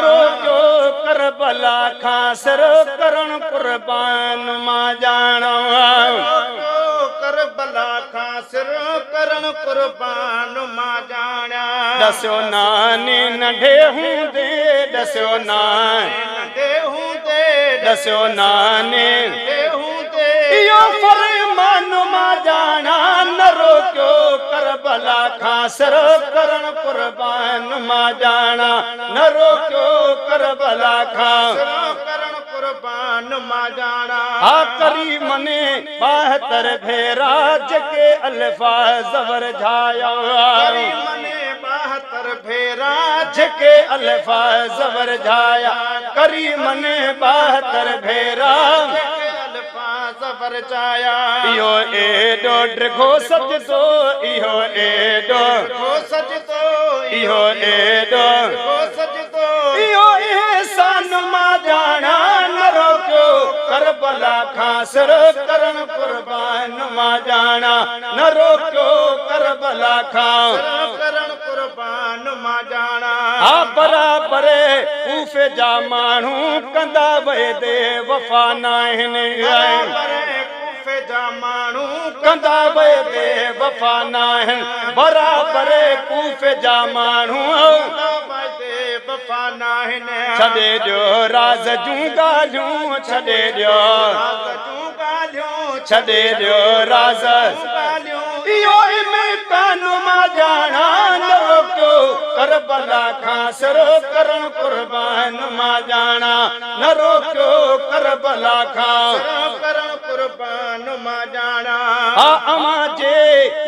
روڪيو ڪربلا کان سر ڪرڻ قربان مان ڄاڻان. روڪيو ڪربلا کان سر ڪرڻ قربان مان ڄاڻان. ڏسيو ناني ننڍي هوندي ڏسيو ناني ننڍي هوندي ڏسيو ناني ننڍي هوندي. اهو فرمان مان ڄاڻان نه روڪيو ڪربلا کان سر ڪرڻ قربان مان ڄاڻان نه روڪيو ڪربلا کان. سر ڪرڻ قربان مان ڄاڻان. ها ڪريمن 72 ڀيرا جيڪي الفاظ ورجايا. ڪريمن 72 ڀيرا جيڪي الفاظ ورجايا. ڪريمن 72 ڀيرا جيڪي الفاظ ورجايا. اهو ايڏو ڊگهو سجدو اهو ايڏو ڊگهو سجدو اهو ايڏو ڊگهو سجدو اهو احسان مان ڄاڻان نه روڪيو ڪربلا کان سر ڪرڻ قربان مان ڄاڻان نه روڪيو ڪربلا کان. سر ڪرڻ قربان مان ڄاڻان. ها برابر ڪوفي جا ماڻهو ڪندا وعدي وفا ناهن. برابر ڪوفي جا ماڻهو ڪندا وعدي وفا ناهن. برابر ڪوفي جا ماڻهو ڪندا وعدي وفا ناهن. ڇڏي ڏيو راز جون ڳالهيون ڇڏي ڏيو راز جون ڳالهيون ڇڏي ڏيو راز ڳالهيون. اهو امڪان مان ڄاڻان نه روڪيو ڪربلا کان سر ڪرڻ قربان مان ڄاڻان نه روڪيو ڪربلا کان. سر ڪرڻ قربان مان ڄاڻان. ها اوهان جي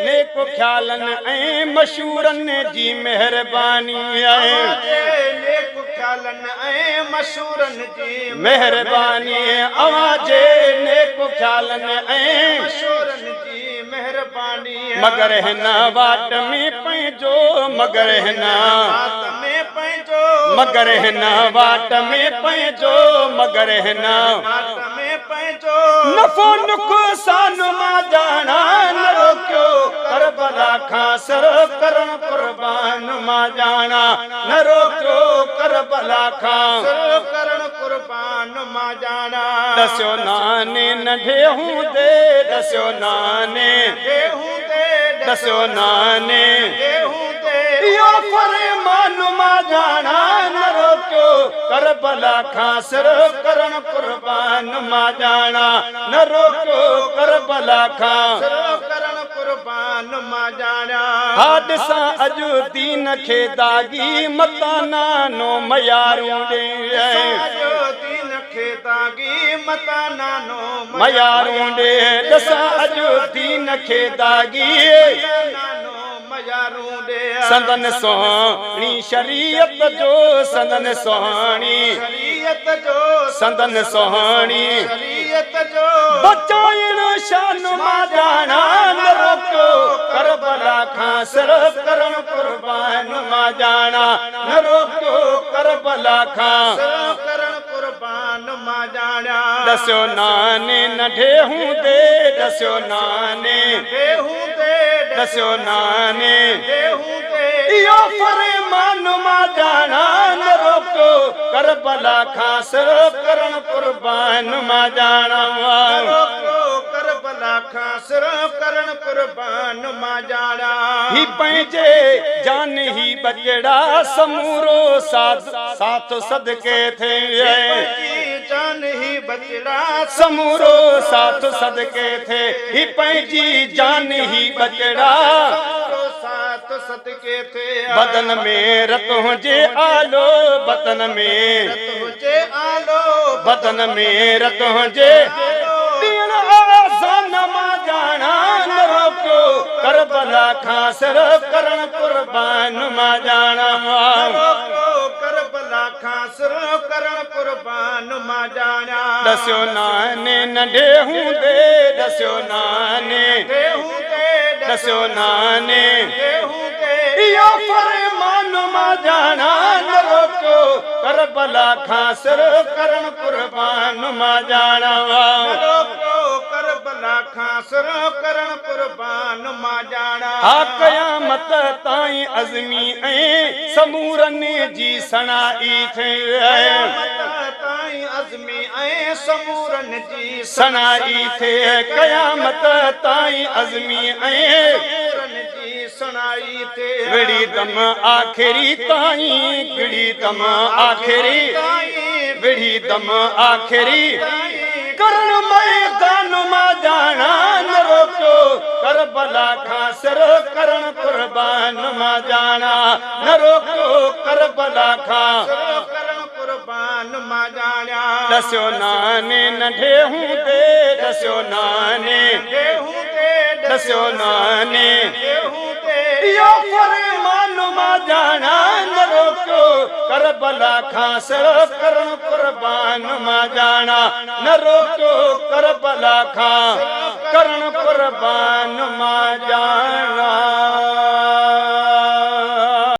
نيڪ خيالن ۽ مشورن جي مهرباني آهي. اوهان جي نيڪ خيالن ۽ مشورن جي مهرباني. اوهان جي نيڪ خيالن ۽ مشورن جي مهرباني. مگر هن واٽ ۾ پنهنجو مگر هن واٽ ۾ پنهنجو مگر هن واٽ ۾ پنهنجو مگر هن واٽ ۾ پنهنجو نفعو نقصان مان ڄاڻان نه روڪيو ڪربلا کان سر ڪرڻ قربان مان ڄاڻان نه روڪيو ڪربلا کان. سر ڪرڻ قربان مان ڄاڻان. ڏسيو ناني ننڍي هوندي ڏسيو ناني ننڍي هوندي ڏسيو ناني ننڍي هوندي. اهو فرمان مان ڄاڻان نه روڪيو ڪربلا کان سر ڪرڻ قربان مان ڄاڻان نه روڪيو ڪربلا کان. سر ڪرڻ قربان مان ڄاڻان. ها ڏسان اڄ دين کي داغي متان نانو ميارون ڏي. ڏسان اڄ دين کي داغي متان نانو ميارون ڏي. ڏسان اڄ دين کي داغي متان نانو ميارون ڏي. سندن سهڻي شريعت جو سندن سهڻي شريعت جو سندن سهڻي شريعت جو بچائڻ شان مان ڄاڻان نه روڪيو ڪربلا کان سر ڪرڻ قربان مان ڄاڻان نه روڪيو ڪربلا کان. سر ڪرڻ قربان مان ڄاڻان. ڏسيو ناني ننڍي هوندي ڏسيو ناني ننڍي هوندي ڏسيو ناني ننڍي هوندي. اهو فرمان مان ڄاڻان نه روڪيو ڪربلا کان سر ڪرڻ قربان مان ڄاڻان. نه روڪيو ڪربلا کان سر ڪرڻ قربان مان ڄاڻان. هي پنهنجي جان هي ٻچڙا سمورو ساٿ صدقي ٿئي. هي پنهنجي جان هي ٻچڙا سمورو ساٿ صدقي ٿئي. هي پنهنجي جان هي ٻچڙا سمورو ساٿ صدقي ٿئي. بدن ۾ رت هجي آلو بدن ۾ رت هجي آلو بدن ۾ رت هجي ڏيڻ آزان مان ڄاڻان نه روڪيو ڪربلا کان سر ڪرڻ قربان مان ڄاڻان. نه روڪيو ڪربلا کان سر ڪرڻ قربان مان ڄاڻان. ڏسيو ناني ننڍي هوندي ڏسيو ناني ننڍي هوندي ڏسيو ناني ننڍي هوندي. اهو فرمان مان ڄاڻان نه روڪيو ڪربلا کان سر ڪرڻ قربان مان ڄاڻان. نه روڪيو ڪربلا کان سر ڪرڻ قربان مان ڄاڻان. ها قيامت تائين عزمي ۽ سمورن جي سڻائي ٿئي. قيامت تائين عزمي ۽ سمورن جي سڻائي ٿئي. قيامت تائين عزمي ۽ سمورن جي سڻائي ٿئي. وڙهي دم آخري تائين وڙهي دم آخري وڙهي دم آخري ڪرڻ ميدان مان ڄاڻان نه روڪيو ڪربلا کان سر ڪرڻ قربان مان ڄاڻان نه روڪيو ڪربلا کان سر ڪرڻ قربان مان ڄاڻان. ڏسيو ناني ننڍي هوندي ڏسيو ناني ننڍي هوندي ڏسيو ناني ننڍي هوندي. اهو فرمان مان ڄاڻان نه روڪيو ڪربلا کان سر ڪرڻ قربان مان ڄاڻان نه روڪيو ڪربلا کان ڪرڻ قربان مان ڄاڻان.